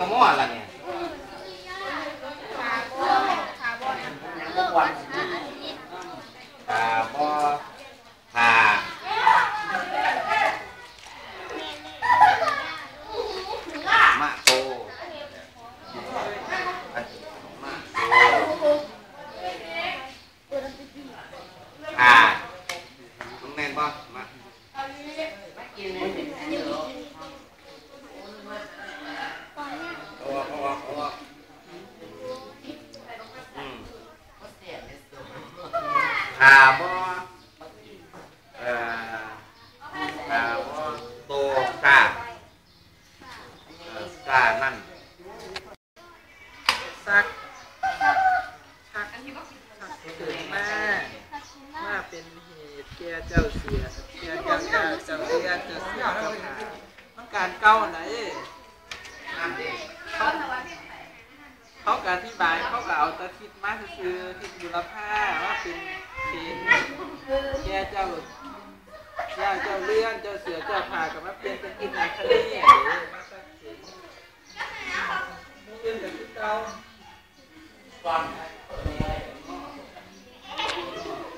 ກະມໍລະນີ້ ຖ້າບໍ່ ຖ້າ ມະໂຕ ມະໂຕ ອ່າ ມັນແມ່ນບໍ່? ມະ ອອກ ອອກ ອອກ ອອກ ອືມ ຖ້າບໍ່ ເອີ ຖ້າບໍ່ໂຕ ຊາ ເອີ ຊານັ້ນ ສັກ ສັກ ສັກເກີດມາ ມາເປັນເຫດແກ່ເຈົ້າເສືອ ແກ່ເຈົ້າ ເຈົ້າເຮືອນ ເຈົ້າເສືອ ເຈົ້າຜາ ມັນການເກົ່າຫັ້ນໃດ ເຮົາກະອະທິບາຍ ເຮົາກະເອົາແຕ່ທິດມາຊື່ໆ ທິດບຸລະພາມາເປັນເຫດແກ່ເຈົ້າ ເຈົ້າເຮືອນ ເຈົ້າເສືອ ເຈົ້າຜາ ກະມາປ່ຽນເປັນທິດນາຄະນີ ເປັນກະຄືເກົ່າ.